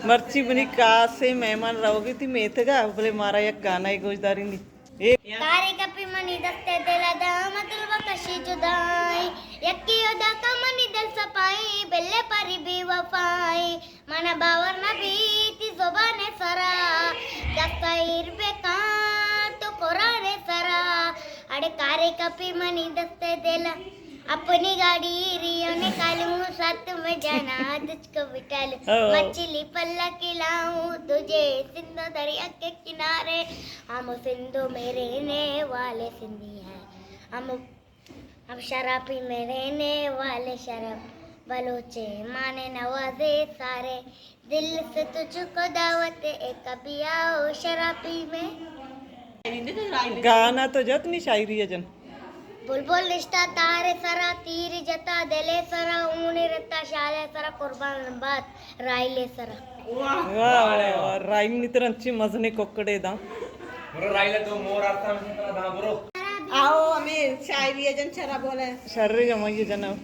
مرچی منی کاسے مہمان روگی تئی میتگا، بلے مارا یک گانا گوش دارینی۔ اے کارے کپی منی دست ءِ دل ءَ داں، مطلب کشی جدائی۔ یکی ادا کا منی دل صفائی، بلے پری بے وفائی۔ منا باور نہ بیت زبان ءِ سرا، دست ءَ ایر بکاں تو قرآن ءِ سرا۔ اڑے کارے کپی منی دست ءِ دل ءَ، اپنی گاڑی ریو نے کالوں ساتھ میں جانا، تجھ کو بٹھا لوں۔ او۔ مچھلی پلا کھلاؤں تجھے سندھ دریا کے کنارے۔ ہم سندھ میں رہنے والے سندھی ہیں، ہم ہم شرابی میں رہنے والے شراب، بلوچ مانے نوازے سارے، دل سے تجھ کو دعوت ہے، کبھی آؤ شرابی میں۔ گانا تو جت نی شاعری ءَ جن۔ بلبل نشتا تارے سرا، تیر جتا دلے سرا، اونی رتا شالے سرا، قربان بات۔ رائل ءِ سرا۔ واہ، واہ، واہ، رائل نی ترا انچیں مزنیں ککڑے داں۔ برو رائل ءَ تو مور آرتا میں ترا داں، برو۔ آؤ، ہمیں شاعری ءَ جن شراب بولے۔ شر جمائی جناب۔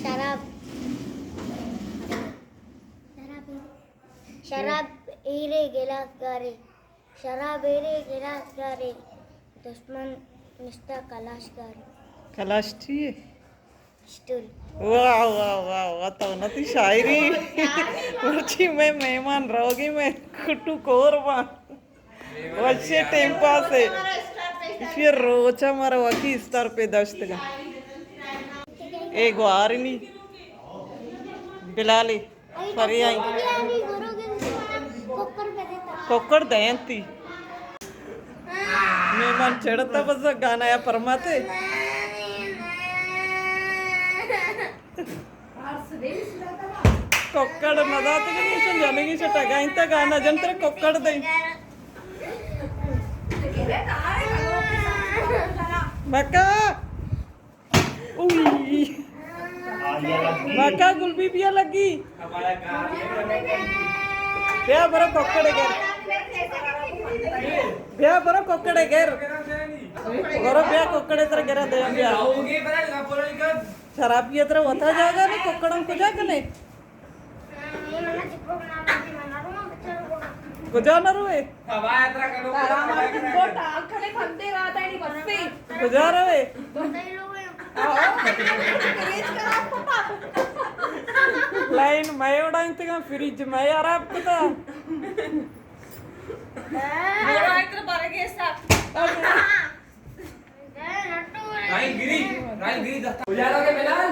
شراب۔ شراب ایرے گلاس گارے۔ شراب ایرے گلاس گارے، دشمن نشتہ کلاش گارے۔ کلاش چی ئے؟ پسٹول۔ واہ، واہ، واہ، واہ، تو نہ تئی شاعری۔ مرچی مئے مہمان روگی، مئے کٹو کور باں۔ وشے ٹیم پاس ئے۔ ایشی روچا مارا وتی استار پہ داشتگا۔ اے گوارنی بلالی۔ پری آئی۔ ککڑ دینتی۔ مہمان چڑتا بس گانا یا پرماتے۔ ککڑ نہ داتگنی، ایشن جنگی شٹا گائنتا گانا جنتر ککڑ دیں۔ بکا۔ اوئی۔ مکا گل بی بیا لگی۔ بیا برو ککڑے گر۔ بیا برو ککڑے گر۔ برو بیا ککڑے تر گرا دے بیا۔ شرابی تر وتا جاگا نے ککڑاں کجا کنے؟ کجا نہ روئے؟ کجا روئے؟ لائن مئے اڑائینتگاں، فریج مئے ہراب کتا۔ راہیل گری، راہیل گری دستا۔ اجالا کے بلال۔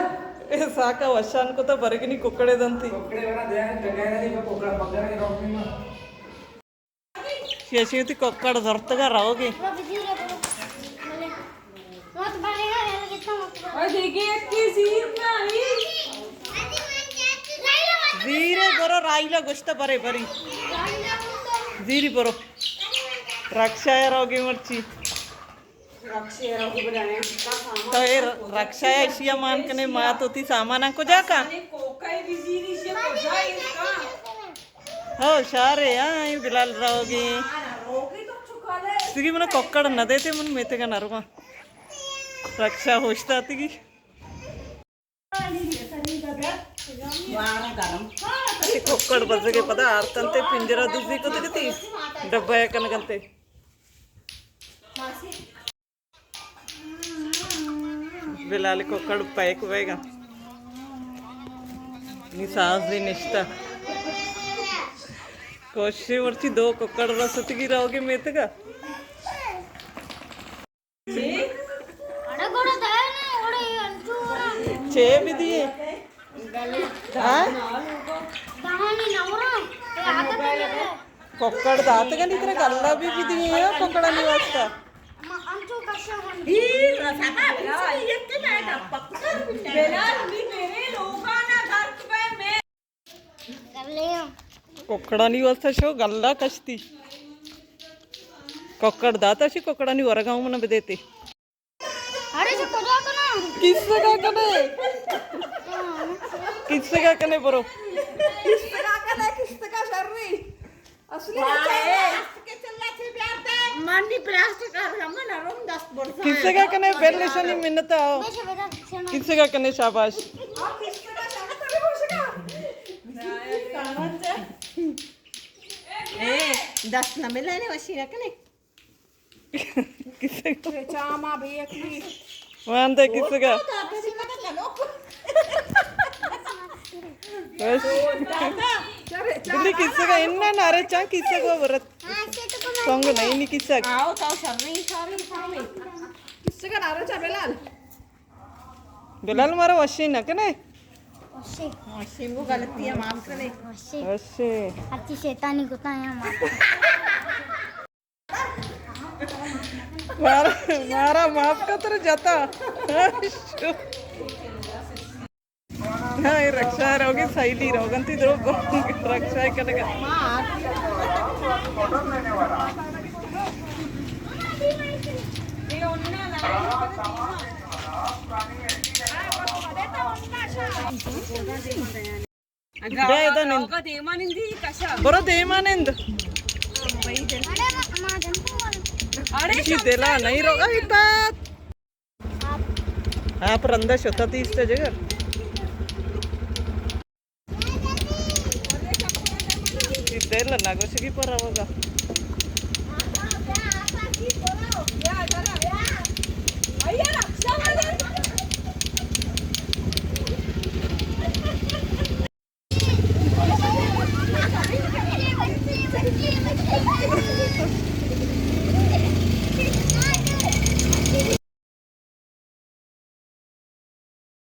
اے ساکا وشان کو تو برگنی ککڑے دنتی۔ ککڑے بنا دیا ہے، ٹکائے نہیں، میں ککڑا پکڑا کے رکھوں گا۔ شیشی تی ککڑ زرتگا رہوگی۔ اوئے دیکھے، ایک کے زیر میں آئی۔ زیرے برو، راہیلا گوشتا برے بری۔ زیری برو۔ رکشا ہے رہوگی مرچی۔ تو اے رکشا ءَ ایشی ءَ مان کنے، ما تو تی سامان کجا کا؟ ہو شارے، ہاں، اے بلال رہوگی۔ تگی من ککڑ نہ دیتے، من میتگا نہ رواں۔ رکشا ہوش داتگی۔ اے ککڑ بزگے پدا آرتنتے، پنجرہ دزی کتگتی، ڈبہ ءَ کنگنتے۔ بلال ککڑ پیک بیگا۔ نی ساز دی نشتہ۔ کوشش مرچی دو ککڑ رستگی رہوگی میتگا۔ اڑے گڑا دے نا، اڑے انچو۔ چے بھی دیے؟ ہاں؟ دہانی نورا، اے عادت ہے۔ ککڑ داتگنی ترا گلہ بھی، بھی دیے ہیں ککڑانی واسطہ۔ ما انچو کشا ہم۔ بلال، نی میرے لوگانا گھر پہ میں۔ ککڑانی واسطہ شو گلہ کشتی۔ ککڑ داتا شی، ککڑانی ورگا ہم نہ بدیتے۔ اڑے چہ کجا کناں؟ کس کا کنے؟ کس کا کنے برو؟ کس کا کنے، کس کا شری؟ اصلی واہ، اے۔ پلاسٹک کے چلا چے بیار دے۔ من نی پلاسٹک آر ہم نہ روم دست برزا۔ کس کا کنے بل شنی منت آؤ۔ کس کا کنے شاباش۔ اور کس کا شنی کرے بوشگا۔ سامان چے؟ دست نہ ملانے، وشی نہ کنے۔ کسگ۔ چاما بے یکی۔ مان دے کسگا۔ بس۔ بلی کسگا اننا نارے چاں کسگ و برت۔ سونگ نہیں نی کسگ۔ آؤ تو شریں، شریں، شریں۔ کسگا نارے چاں بلال۔ بلال مارا وشی نہ کنے۔ وشی۔ وشی، وہ غلطی ہے، معاف کرے۔ وشی۔ وشی۔ ہرچی شیطانی کتا ہے، معاف کرے۔ مارا، مارا معاف کا تر جاتا۔ ہاں، یہ رکشا روگی سائیڈی روگن تی درو رکشا کنگا۔ بیا ادا نند۔ برو دیما نند۔ اڑے چی دلا نہیں روگا ایتات۔ آپ رندا شتا تیس جگہ۔ دل نہ گوشگی پر روگا۔